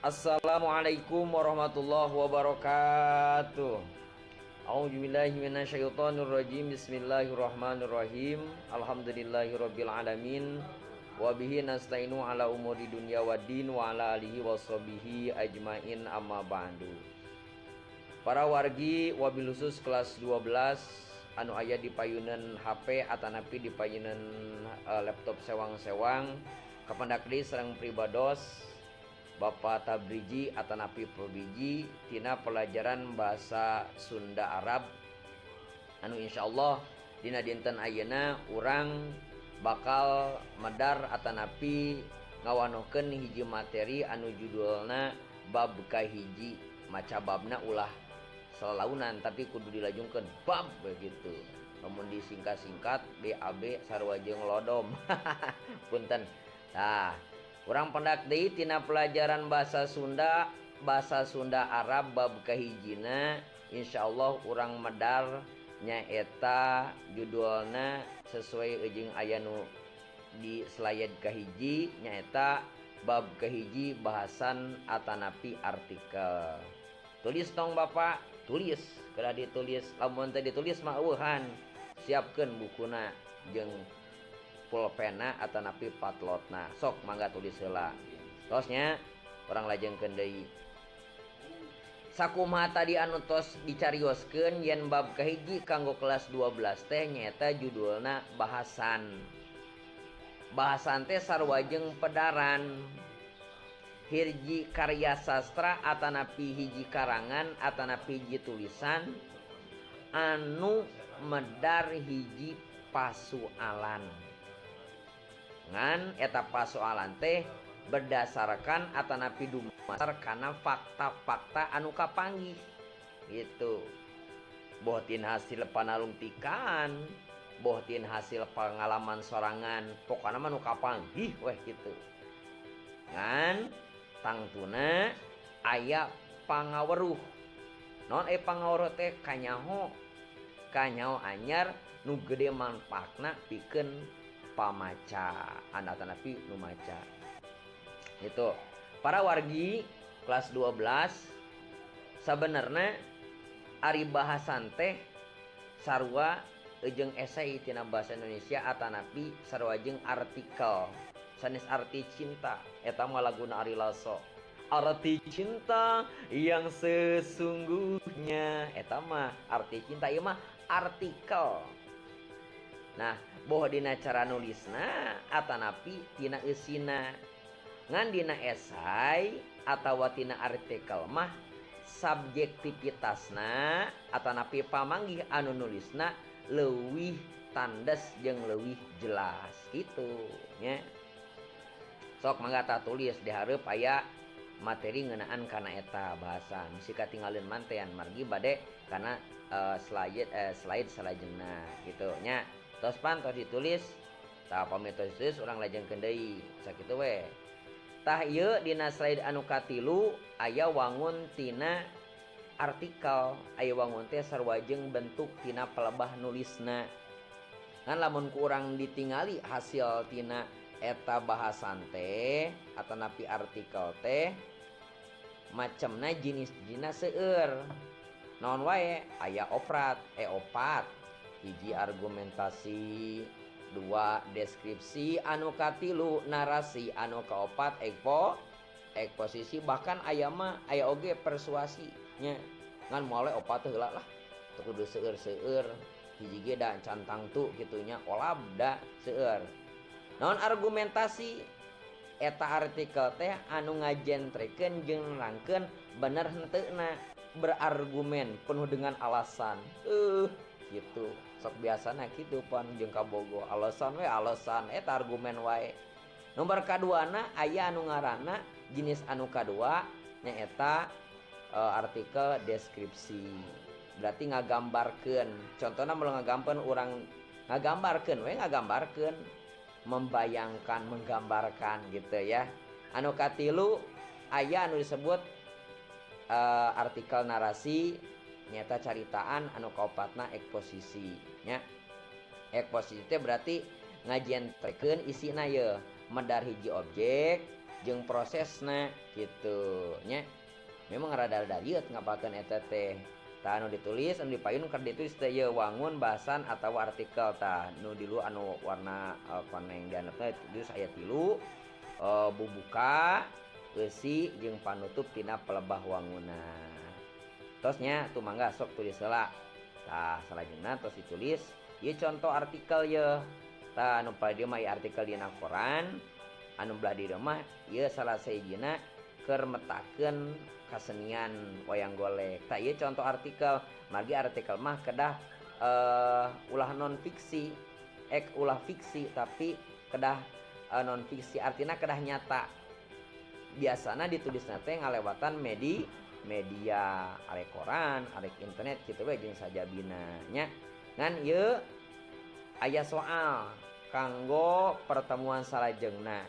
Assalamualaikum warahmatullahi wabarakatuh. A'udzubillahi minasyaitonirrajim. Bismillahirrahmanirrahim. Alhamdulillahirabbil alamin. Wa bihi nasta'inu ala umuri dunya waddin wa ala alihi washabihi ajmain, amma ba'du. Para wargi, wabil khusus kelas 12 anu aya di payunan HP atanapi di payunan laptop sewang-sewang, kapendak deui sareng pribados Bapak Tabriji atanapi Probiji tina pelajaran bahasa Sunda Arab, anu insyaallah dina dinten ayeuna urang bakal medar atanapi ngawanohkeun hiji materi anu judulna bab kahiji. Maca babna ulah selalaunan, tapi kudu dilajungkeun bab begitu. Lamun disingkat-singkat BAB sarua jeung lodom, punten. Nah, urang pendak deui tina pelajaran bahasa Sunda, bahasa Sunda Arab, bab kahijina. Insyaallah urang medar nyaeta judulna sesuai jeung aya nu di slide kahiji, nyaeta bab kahiji, bahasan atanapi artikel. Tulis tong, Bapak, tulis, kedah ditulis. Lamun teu ditulis mah eueuhan. Siapkeun bukuna jeung pulpena atanapi patlotna. Sok mangga tulis heula. Tosnya, urang lajengkeun deui. Sakumaha tadi anu tos dicarioskeun yen bab kahiji kanggo kelas 12 teh nyaeta judulna bahasan. Bahasan teh sarua jeung pedaran. Hiji karya sastra atanapi hiji karangan atanapi hiji tulisan anu medar hiji pasualan, ngan eta pasoalan teh berdasarkan atanapi dumasar kana fakta-fakta anu kapanggih gitu, boh tina hasil panalungtikan, boh tina hasil pengalaman sorangan, pokoknya mah nu kapanggih weh gitu. Ngan tangtuna aya pangaweruh non pangaweruh teh kanyaho kanyaho anyar nu gede manfaatna pikeun pamaca atanapi nu maca itu. Para wargi kelas 12, sebenarnya ari bahasan teh sarua jeung esai tina bahasa Indonesia atanapi sarua jeung artikel. Sanes arti cinta, eta mah laguna Ari Lasso, arti cinta yang sesungguhnya, eta mah arti cinta, ieu mah artikel. Nah, boh dina cara nulisna atanapi tina eusina. Ngan dina esai atawa tina artikel mah subjektivitasna atanapi pamanggih anu nulisna leuwih tandes jeung leuwih jelas gitu nya. Sok mangga tah tulis di hareup, aya materi ngeunaan kana eta bahasan. Bisi katinggalin mantean margi bade kana slide salajengna gitu nya. Tos pan, tos ditulis. Tah, pami tos ditulis, urang lajengkeun deui sakitu we. Tah, ieu dina slide anu katilu aya wangun tina artikel, aya wangun teh sarua jeung bentuk tina pelebah nulisna. Ngan lamun ku urang ditingali hasil tina eta bahasan teh atanapi artikel teh macamna jenis-jenisna seueur. Naon wae? Aya oprat eh opat: hiji argumentasi, dua deskripsi, anu katilu narasi, anu kaopat eksposisi, bahkan aya mah aya oge persuasi nya. Ngan moal opat heula lah, teu kudu seueur-seueur, hiji ge da can tangtu kitu nya, olab da seueur. Naon argumentasi? Eta artikel teh anu ngajentrekeun jeung nerangkeun bener henteuna, berargumen penuh dengan alasan gitu. Sok biasana kitu pan jeung kabogo alasan we alasan, eta argumen wae. Nomor kaduana aya anu ngaranna jenis anu kadua, nyaeta artikel deskripsi, berarti ngagambarkeun. Contohna mun ngagambarkeun, urang ngagambarkeun we, ngagambarkeun, membayangkan, menggambarkan gitu ya. Anu katilu aya anu disebut artikel narasi, nyata caritaan. Anu kaopatna eksposisi nya. Eksposisi teh berarti ngajentrekeun isina ye, medar hiji objek. jeung prosesna gitu nya. Memang rada-rada liut ngapalkeun eta teh. Tah anu ditulis anu dipayun keur ditulis teh ieu wangun bahasan atawa artikel. Tah nu di luar anu warna koneng di handapna ditulis aya 3, bubuka, eusi jeung panutup tina pelebah wangunan. Tos nya tuh mangga sok tulis heula. Tah salajengna tos ditulis ieu contoh artikel ieu. Tah anu palih dieu mah ieu artikel dina koran, anu belah dieu mah ieu salah sahijina keur metakeun kasenian wayang golek. Tah ieu contoh artikel, margi artikel mah kedah ulah non fiksi, ek ulah fiksi tapi kedah non fiksi artinya kedah nyata. Biasana ditulisna teh ngalewatan media arek koran, arek internet kitu we jeung sajabina nya. Ngan ieu aya soal kanggo pertemuan salajengna.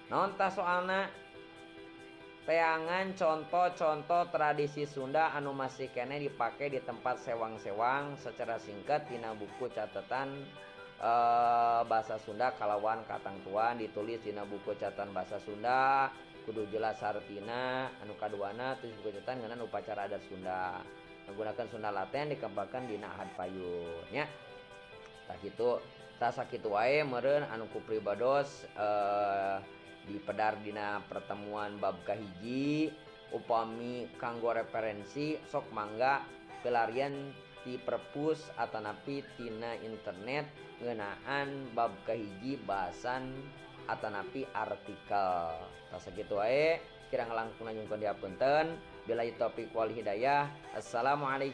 Naon tah soalna? Teangan contoh-contoh tradisi Sunda anu masih keneh dipake di tempat sewang-sewang secara singkat dina buku catatan bahasa Sunda kalawan katangtuan ditulis dina buku catatan bahasa Sunda kudu jelas artina. Anu kaduana tulis buku catatan ngeunaan upacara adat Sunda menggunakan Sunda Laten dikembangkan dina Ahad Payun nya. Tah kitu, tah sakitu wae meureun anu ku pribados dipedar dina pertemuan bab kahiji. Upami kanggo referensi sok mangga pelarian di perpus atanapi tina internet ngeunaan bab kahiji bahasan atanapi artikel. Tah sakitu wae, kirang langkung nyungkeun dihapunten. Billahi taufik wal hidayah. Assalamualaikum.